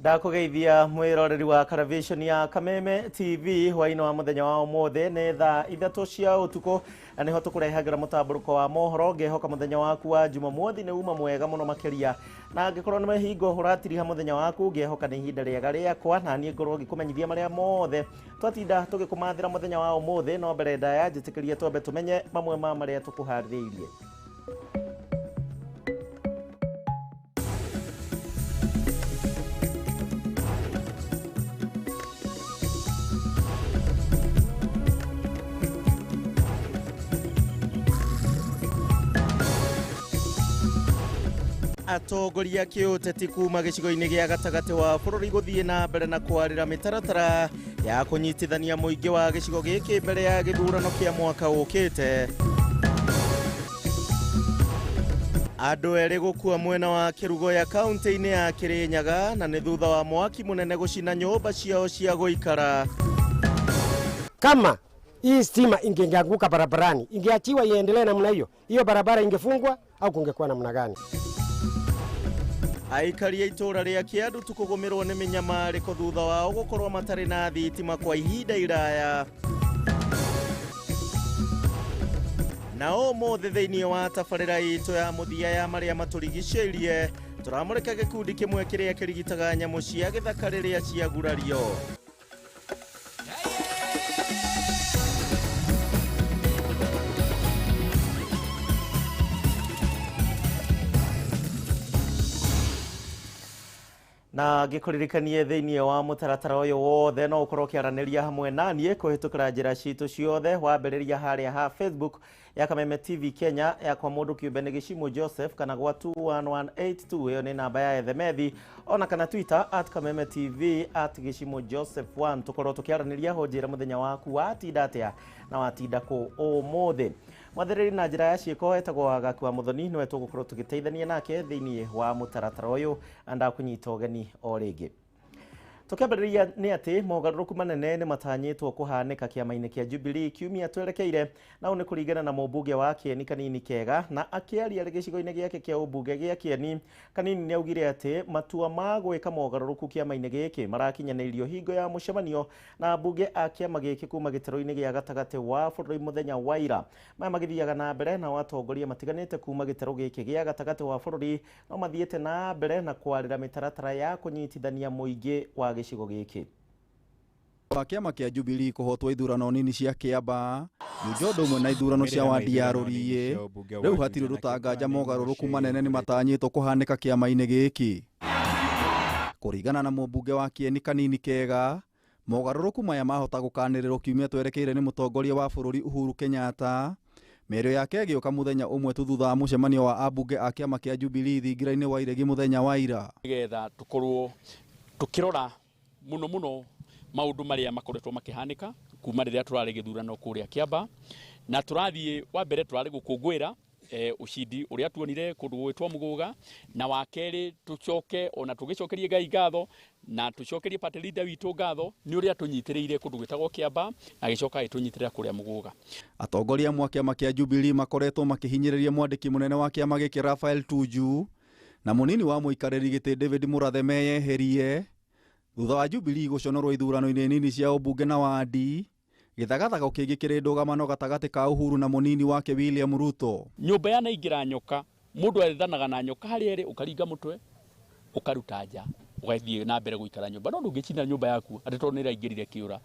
Ndakũgeithia mwĩroreri wa Karavishoni ya Kameme TV hwainĩ wa mũthenya wa ũmũthĩ. Nĩ thaa 3 cia ũtukũ na nĩho tũkũrehagĩra mũtambũrũko wa mohoro. Ngĩhoka mũthenya waku wa Jumamothi nĩ uma mwega mũno makĩria, na angĩkorwo nĩ mahingo ũratiriha mũthenya waku, ngĩhoka nĩ ihinda rĩega rĩakwa na niĩ ngorwo ngĩkũmenyithia marĩa mothe twatinda tũgĩkũmathĩra mũthenya wa ũmũthĩ. No mbere ndaya njĩtĩkĩrie twambe tũmenye mamwe ma marĩa tũkũharĩrĩirie. Atongoria kĩũteti kuma gĩcigo-inĩ gĩa gatagatĩ wa bũrũri gũthiĩ na mbere na kwarĩra mĩtaratara ya kũnyitithania mũingĩ wa gĩcigo gĩkĩ mbere ya gĩthurano kĩa mwaka ũkĩte. Andũ erĩ gũkua mwena wa Kĩrugoya kaunti-inĩ ya Kĩrĩnyaga na nĩ thutha wa mwaki mũnene gũcina nyũmba ciao cia gũikara. Kama hii stima ingeanguka barabarani, ingeachiwa iendelee namna hiyo, hiyo barabara ingefungwa au kungekuwa namna gani? Aikari a itũũra rĩa Kĩandutu kũgũmĩrwo nĩ mĩnyamarĩko thutha wao gũkorwo matarĩ na thitima kwa ihinda iraya. Na ũmũthĩ thĩinĩ wa tabarĩra itũ ya mũthia ya marĩa matũrigicĩirie, tũramũrĩka gĩkundi kĩmwe kĩrĩa kĩrigitaga nyamũ cia gĩthaka rĩrĩa ciagurario. Na ngĩkũririkanie thĩinĩ wa mũtaratara ũyũ wothe no ũkorwo ũkĩaranĩria hamwe na niĩ kũhĩtũkĩra njĩra citũ ciothe, wambĩrĩria harĩa ha Facebook ya Kameme TV Kenya, ya kwa mũndũ kĩũmbe nĩ Gĩcimũ Joseph, kana gwa 21182, ĩyo nĩ namba ya ethemethi, ona kana Twitter at Kameme TV at Gĩcimũ Joseph 1. Tũkorwo tũkĩaranĩria ho, njĩra mũthenya waku watinda atĩa na watinda kũ ũmũthĩ. Mwathĩrĩri na njĩra ya ciĩko etagwo Wagaku wa Mũthoni, nĩwe tũgũkorwo tũgĩteithania nake thĩinĩ wa mũtaratara ũyũ, na ndakũnyita ũgeni o rĩngĩ. Tũkĩambĩrĩria nĩ atĩ mogarũrũku manene nĩ matanyĩtwo kũhanĩka kĩama-inĩ kĩa Jubilee kiumia twerekeire, na ũũ nĩ kũringana na mũmbunge wa Kĩeni Kanini Kega. Na akĩaria arĩ gĩcigo-inĩ gĩake kĩa ũmbunge gĩa Kĩeni Kanini, nĩ augire atĩ matua ma gwĩka mogarũrũku kĩama-inĩ gĩkĩ marakinyanĩirio hingo ya mũcemanio na ambunge a kĩama gĩkĩ kuma gĩtarũ-inĩ gĩa gatagatĩ wa bũrũri mũthenya wa ira. Maya magĩthiaga na mbere nao atongoria matiganĩte kuma gĩtarũ gĩkĩ gĩa gatagatĩ wa bũrũri no mathiĩte na mbere na kwarĩra mĩtaratara ya kũnyitithania mũingĩ wa gĩcigo gĩkĩ. Wa kĩama kĩa Jubilee kũhotwo ithurano nini cia Kĩambaa, Juja ũndũ ũmwe na ithurano cia wandi ya Rũriĩ, rĩu hatirĩ rũtanganja mogarũrũku manene nĩ matanyĩtwo kũhanĩka kĩama-inĩ gĩkĩ. Kũringana na mũmbunge wa Kĩeni Kanini Kega, mogarũrũku maya mahota gũkanĩrĩrwo kiumia twerekeire nĩ mũtongoria wa bũrũri Uhuru Kenyatta. Mĩario yake ĩgĩũka mũthenya ũmwe tu thutha wa mũcemanio wa ambunge a kĩama kĩa Jubilee thingira-inĩ wa Iregi mũthenya wa ira. Nĩgetha tũkorwo tũkĩrora mũno mũno maũndũ marĩa makoretwo makĩhanĩka kuma rĩrĩa tũrarĩ gĩthurano kũrĩa Kĩamba, na tũrathiĩ wa mbere tũrarĩ gũkũngũĩra ushindi ũrĩa tuonire kũndũ gwĩtwo Mũgũga, na wa kerĩ tũcoke ona tũgĩcokerie Ngai ngatho na tũcokerie party leader witũ ngatho nĩ ũrĩa tũnyitĩrĩire kũndũ gwĩtagwo Kĩamba na agĩcoka agĩtũnyitĩrĩra kũrĩa Mũgũga. Atongoria amwe a kĩama kĩa Jubilee makoretwo makĩhinyĩrĩria mwandĩki mũnene wa kĩama gĩkĩ Raphael Tuju na mũnini wa mũikarĩri gĩtĩ David Murathe meyeherie thutha wa Jubilee gũconorwo ithurano-inĩ nini cia ũmbunge na wandi. Gĩthagathago kĩngĩ kĩrĩ ndũgamano gatagatĩ ka Uhuru na mũnini wake William Ruto. Nyũmba yanaingĩra nyoka, mũndũ ethanaga na nyoka harĩa ĩrĩ, ũkaringa mũtwe ũkaruta nja ũgathiĩ na mbere gũikara nyũmba, no ndũngĩcina nyũmba yaku atĩ tondũ nĩ ĩraingĩrire kĩũra.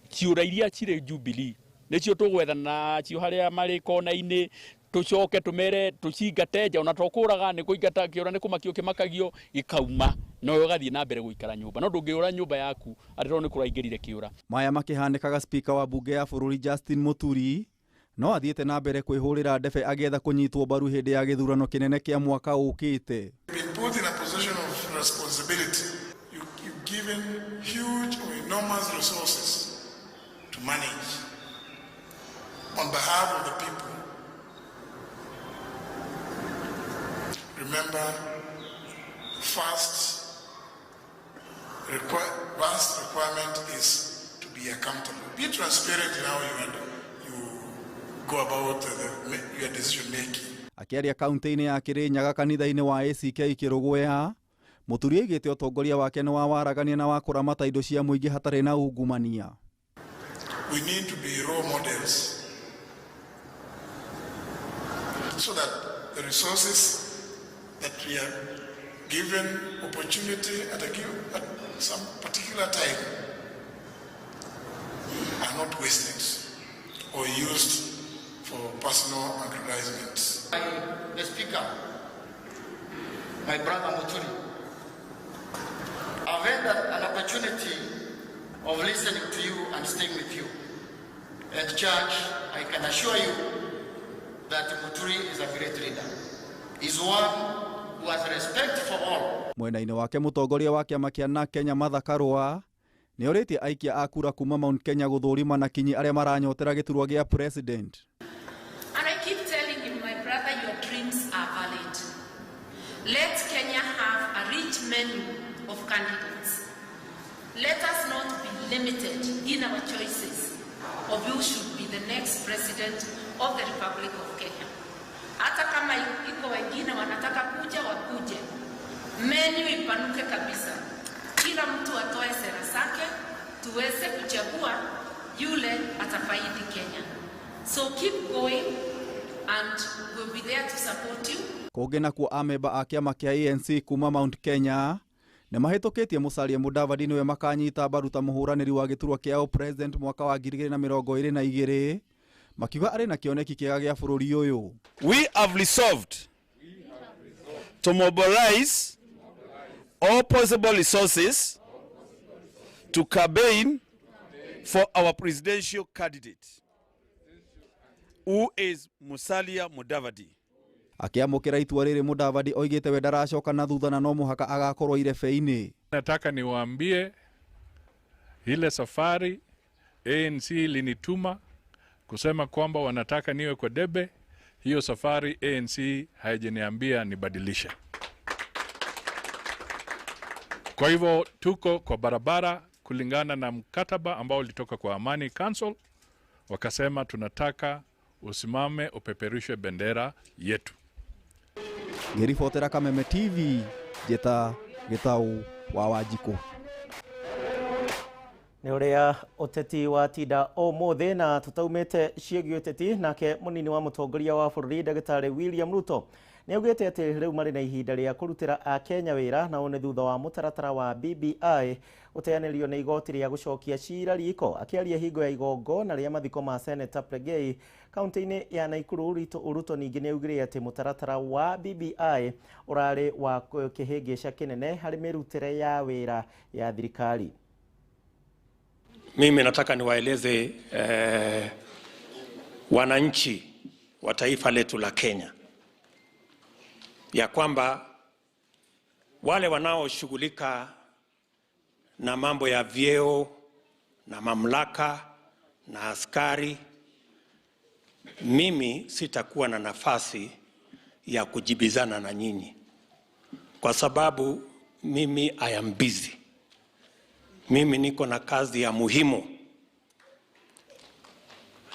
Ciũra iria cirĩ Jubilee nĩcio tũgwethana nacio harĩa marĩ kona-inĩ, tũcoke tũmere tũcingate nja, ona to kũraga nĩ kũingata kĩũra, nĩ kũmakio kĩmakagio gĩkauma, na ũgathiĩ na mbere gũikara nyũmba, no ndũngĩũra nyũmba yaku atĩ tondũ nĩ kũraingĩrire kĩũra. Maya makĩhanĩkaga, Speaker wa mbunge ya bũrũri Justin Muturi no athiĩte na mbere kwĩhũrĩra ndebe agĩetha kũnyitwo mbaru hĩndĩ ya gĩthurano kĩnene kĩa mwaka ũkĩte. Been put in a position of responsibility. You're given huge or enormous resources to manage on behalf of the people. Remember, first requirement is to be accountable. Be transparent in how you go about your decision making. Akĩaria kaunti-inĩ ya Kĩrĩnyaga kanitha-inĩ wa ACK Kĩrũgũya, Muturi aigĩte ũtongoria wake nĩ wa waragania na wa kũramata indo cia mũingĩ hatarĩ na ungumania. We need to be role models so that the resources that we are given opportunity at some particular time are not wasted or used for personal aggrandizement. The Speaker, my brother Muturi, I've had an opportunity of listening to you and staying with you. And Church, I can assure you that Muturi is a great leader. He's one who has respect for all. Mwena-inĩ wake mũtongoria wa kĩama kĩa NARC Kenya Martha Karua nĩorĩtie aikia a kura kuma Mount Kenya gũthũrima na kinyi arĩa maranyotera gĩturwa gĩa president. And I keep telling him, my brother, your dreams are valid. Let Kenya have a rich menu of candidates. Let us not be limited in our choices of who should be the next president of the Republic of Kenya. Hata kama iko wengine wanataka kuja wakuje. Menu ipanuke kabisa. Kila mtu atoe sera zake, tuweze kuchagua yule atafaidi Kenya. So keep going and we'll be there to support you. Kũngĩ nakuo amemba a kĩama kĩa ANC kuma Mount Kenya nĩ mahĩtũkĩtie Musalia Mudavadi nĩwe makanyita mbaru ta mũhũranĩri wa gĩturwa kĩa president mwaka wa 2022 makiuga arĩ na kĩoneki kĩega gĩa bũrũri ũyũ. We have resolved to mobilize all possible resources to campaign for our presidential candidate, who is Musalia Mudavadi. Akiamũkĩra itua rĩrĩ Mudavadi oigĩte we ndaracoka na thutha na no mũhaka agakorwo irebe-inĩ. Nataka niwaambie ile safari ANC ilinituma kusema kwamba wanataka niwe kwa debe, hiyo safari ANC haijaniambia nibadilishe. Kwa hivyo tuko kwa barabara kulingana na mkataba ambao ulitoka kwa Amani Council, wakasema tunataka usimame upeperushe bendera yetu. Ngĩribotera Kameme TV, Njĩta Gĩtau wa Wanjikũ. Nĩ ũrĩa ũteti wa tinda ũmũthĩ na tũtaumĩte ciĩgiĩ ũteti nake mũnini wa mũtongoria wa bũrũri Ndagĩtarĩ William Ruto nĩaugĩte atĩ rĩu marĩ na ihinda rĩa kũrutĩra Akenya wĩra na ũũ nĩ thutha wa mũtaratara wa BBI ũteanĩrio nĩ igoti rĩa gũcokia cira riko. Akĩaria hingo ya igongona rĩa mathiko ma Senator Pregei kaunti-inĩ ya Nakuru, Ruto ningĩ nĩaugire atĩ mũtaratara wa BBI ũrarĩ wa kĩhĩngĩca kĩnene harĩ mĩrutĩre ya wĩra ya thirikari. Mimi nataka niwaeleze wananchi wa taifa letu la Kenya ya kwamba wale wanaoshughulika na mambo ya vyeo na mamlaka na askari, mimi sitakuwa na nafasi ya kujibizana na nyinyi kwa sababu mimi I am busy. Mimi niko na kazi ya muhimu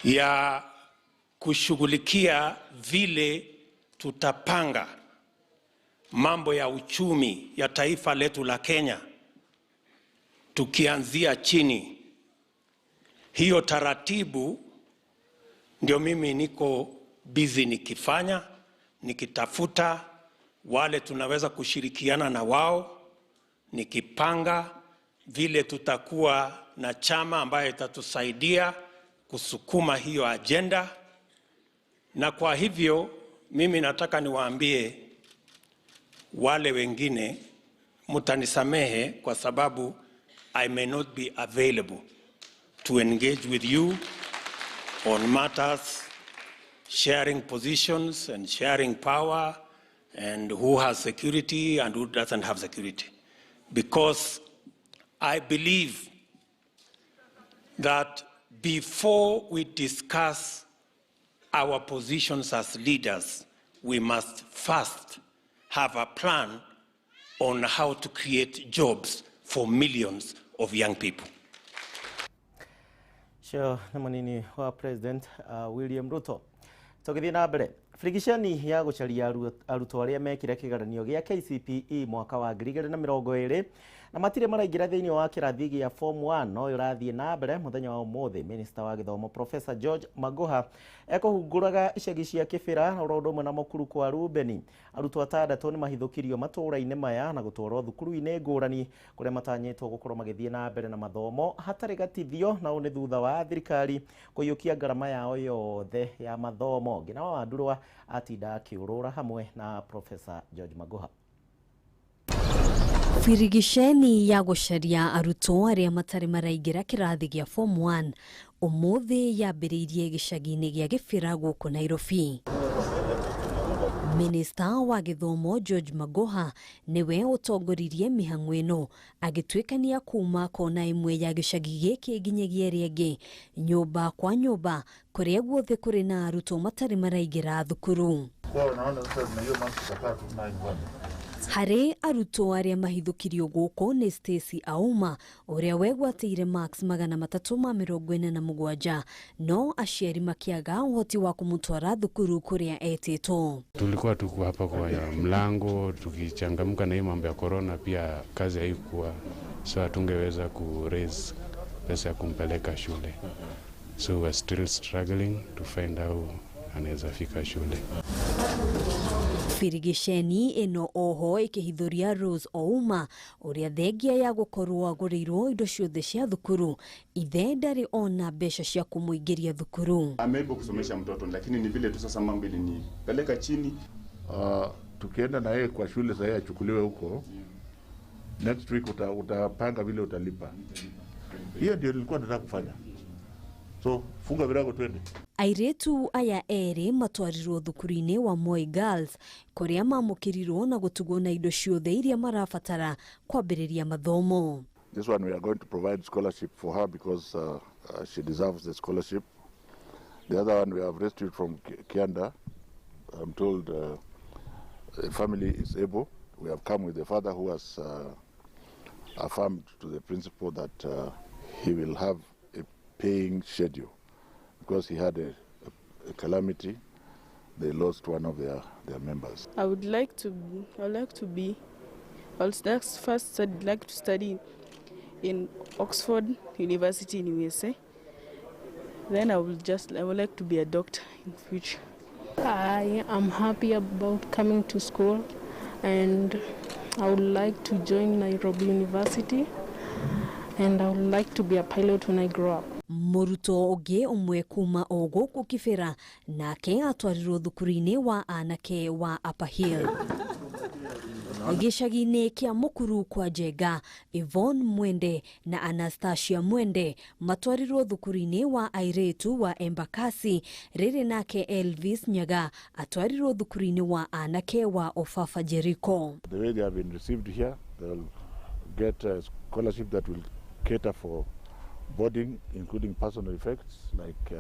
ya kushughulikia vile tutapanga mambo ya uchumi ya taifa letu la Kenya tukianzia chini. Hiyo taratibu ndio mimi niko busy nikifanya, nikitafuta wale tunaweza kushirikiana na wao, nikipanga vile tutakuwa na chama ambayo itatusaidia kusukuma hiyo agenda. Na kwa hivyo mimi nataka niwaambie wale wengine, mtanisamehe kwa sababu I may not be available to engage with you on matters sharing positions and sharing power and who has security and who doesn't have security, because I believe that before we discuss our positions as leaders, we must first have a plan on how to create jobs for millions of young people. Cio nĩ mũnini wa President William Ruto. Tũgĩthiĩ na mbere, Birigiceni ya gũcaria arutwo arĩa mekire kĩgeranio gĩa KCPE mwaka wa 2020 na matirĩ maraingĩra thĩinĩ wa kĩrathi gĩa form 1 no ũrathiĩ na mbere mũthenya wa ũmũthĩ. Minista wa gĩthomo Professor George Magoha ekũhungũraga icagi cia Kĩbĩra oro ũndũ ũmwe na Mũkuru kwa Rubeni. Arutwo atandatũ nĩ mahithũkirio matũũra-inĩ maya na gũtwarwo thukuru-inĩ ngũrani kũrĩa matanyĩtwo gũkorwo magĩthiĩ na mbere na mathomo hatarĩ gatithio, na ũũ nĩ thutha wa thirikari kũiyũkia ngarama yao yothe ya mathomo. Ngina wa Wandurwa atinda akĩũrũra hamwe na Professor George Magoha. Birigiceni ya gũcaria arutwo arĩa matarĩ maraingĩra kĩrathi gĩa form 1 ũmũthĩ yambĩrĩirie gĩcagi-inĩ gĩa Gĩbĩra gũkũ Nairobi. Minista wa gĩthomo George Magoha nĩwe ũtongoririe mĩhang'o ĩno agĩtuĩkania kuma kona ĩmwe ya gĩcagi gĩkĩ nginyagia ĩrĩa ĩngĩ, nyũmba kwa nyũmba, kũrĩa guothe kũrĩ na arutwo matarĩ maraingĩra thukuru. Harĩ arutwo arĩa mahithũkirio gũkũ nĩ Stacy Auma ũrĩa wegwatĩire marks 347, no aciari makĩaga ũhoti wa kũmũtwara thukuru kũrĩa etĩtwo. Tulikuwa tuko hapa kwa mlango tukichangamka na hii mambo ya corona, pia kazi haikuwa, so hatungeweza ku raise pesa ya kumpeleka shule, so we are still struggling to find how anaweza fika shule. Birigiceni ĩno oho ĩkĩhithũria Rose Ouma ũrĩa thengia ya gũkorwo agũrĩirwo indo ciothe cia thukuru, ithe ndarĩ ona mbeca cia kũmũingĩria thukuru. Ameable kusomesha mtoto, lakini ni vile tu sasa mambo ilinipeleka chini. Tukienda na yeye kwa shule sasa achukuliwe huko. Next week utapanga vile utalipa. Hiyo ndio nilikuwa nataka kufanya. So funga virago twende. Airĩtu aya erĩ matwarirwo thukuru-inĩ wa Moi Girls kũrĩa mamũkĩrirwo na gũtugwo na indo ciothe iria marabatara kwambĩrĩria mathomo. This one we are going to provide scholarship for her because she deserves the scholarship. The other one we have rescued from Kianda. I'm told the family is able. We have come with the father who has affirmed to the principal that he will have a paying schedule because he had a calamity. They lost one of their members. I would like to study in Oxford University in USA. Then I would like to be a doctor in future. I am happy about coming to school, and I would like to join Nairobi University, and I would like to be a pilot when I grow up. Mũrutwo ũngĩ ũmwe kuma o gũkũ Kibera nake atwarirwo thukuru-inĩ wa anake wa Upper Hill. Gĩcagi-inĩ kĩa Mũkuru kwa Njenga, Yvonne Mwende na Anastasia Mwende matwarirwo thukuru-inĩ wa airĩtu wa Embakasi, rĩrĩ nake Elvis Nyaga atwarirwo thukuru-inĩ wa anake wa Ofafa Jericho. The way they have been received here, they'll get a scholarship that will cater for boarding, including personal effects like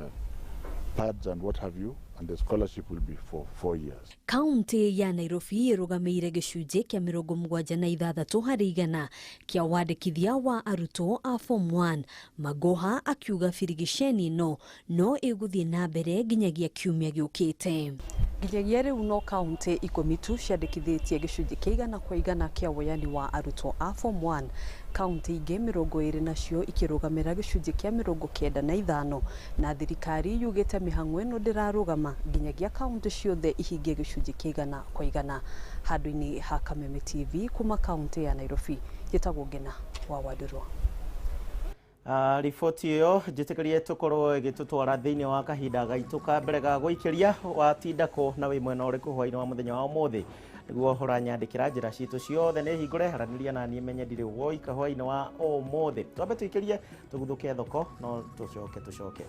pads and what have you, and the scholarship will be for 4 years. Kaunti ya Nairobi ĩrũgamĩire gĩcunjĩ kĩa 76 harĩ igana kĩa wandĩkithia wa arutwo a form 1. Magoha akiuga birigiceni no ĩgũthiĩ na mbere nginyagia kiumia gĩũkĩte. Nginyagia rĩu no kaunti 10 tu ciandĩkithĩtie gĩcunjĩ kĩa 100 kwa 100 kĩa woyani wa arutwo a form 1. Kaunti ingĩ 20 nacio ikĩrũgamĩra gĩcunjĩ kĩa 95, na thirikari yugĩte mĩhang'o ĩno ndĩrarũgama nginyagia kaunti ciothe ihingie gĩcunjĩ kĩa 100 kwa 100. Handũ-inĩ ha Kameme TV kuma kaunti ya Nairobi, njĩtagwo Ngina wa Wandurwa. Riboti ĩyo njĩtĩkĩrie tũkorwo ĩgĩtũtwara thĩinĩ wa kahinda gaitũ ka mbere ga gũikĩria watinda kũ na wĩ mwena ũrĩkũ hwainĩ wa mũthenya wa ũmũthĩ nĩguo ũranyandĩkĩra njĩra citũ ciothe nĩ hingũre haranĩria na niĩ menye ndirĩ woika hwainĩ wa ũmũthĩ. Twambe tũikĩrie tũguthũke thoko no tũcoke tũcoke.